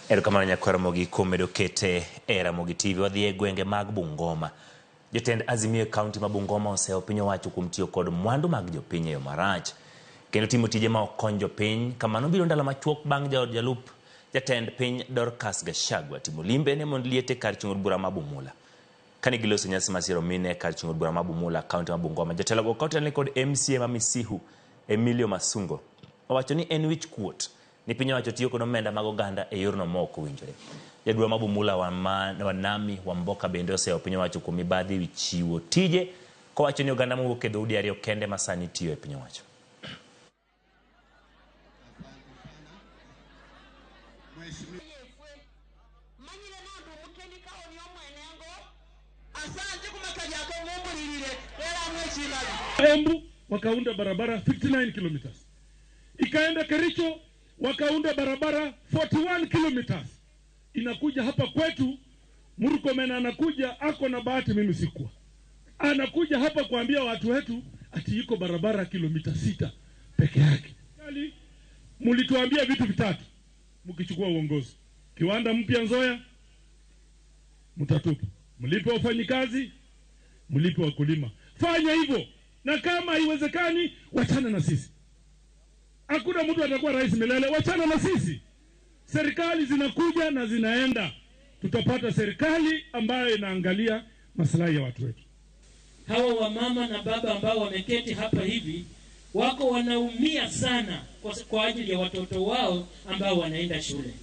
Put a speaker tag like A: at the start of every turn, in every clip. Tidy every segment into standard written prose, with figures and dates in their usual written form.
A: Erokamano nyakwar Ramogi kuom medo kete e Ramogi TV. Wadhi e gwenge mag Bungoma. Jotend Azimio e kaunti ma Bungoma oseyo piny owacho kuom tiyo kod mwandu mag jopiny e yo marach kendo timo tije ma ok kony jopiny. Kamano biro ndalo machuok bang' jaod jalup jatend piny Dorcas Gachagua timo limbe ne mond liete kar chung' od bura ma Bumula. Kane giloso nyasi mar siero mine kar chung' od bura ma Bumula, kaunti ma Bungoma, jotelogo ka otelne kod MCA ma Misihu Emilio Masungo owacho ni en wich kuot ni piny owacho tiyo kod omenda mag oganda e yorno ma ok owinjore. Jaduong' ma Bumula Wanami Wamboka bende oseyo piny owacho kuom mibadhi ewi chiwo tije kowacho ni oganda mawuok e dhoudi ariyo kende ma sani tiyo e piny owacho.
B: Embu wakaunda barabara 59 kilometers, ikaenda Kericho wakaunda barabara 41 kilometers, inakuja hapa kwetu. Murkomen anakuja, ako na bahati, mimi sikuwa. Anakuja hapa kuambia watu wetu ati iko barabara kilomita 6 peke yake. Mulituambia vitu vitatu mkichukua uongozi: kiwanda mpya Nzoia mtatupa, mlipe wafanyikazi, mlipe wakulima. Fanya hivyo, na kama haiwezekani wachana na sisi. Hakuna mtu atakuwa rais milele, wachana na sisi. Serikali zinakuja na zinaenda, tutapata serikali ambayo inaangalia maslahi ya watu wetu.
C: Hawa wamama na baba ambao wameketi hapa hivi wako wanaumia sana kwa ajili ya watoto wao ambao wanaenda shule.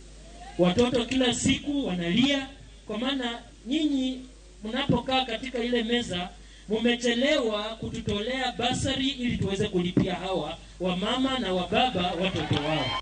C: Watoto kila siku wanalia, kwa maana nyinyi mnapokaa katika ile meza mumechelewa kututolea basari ili tuweze kulipia hawa wamama na wababa watoto wao.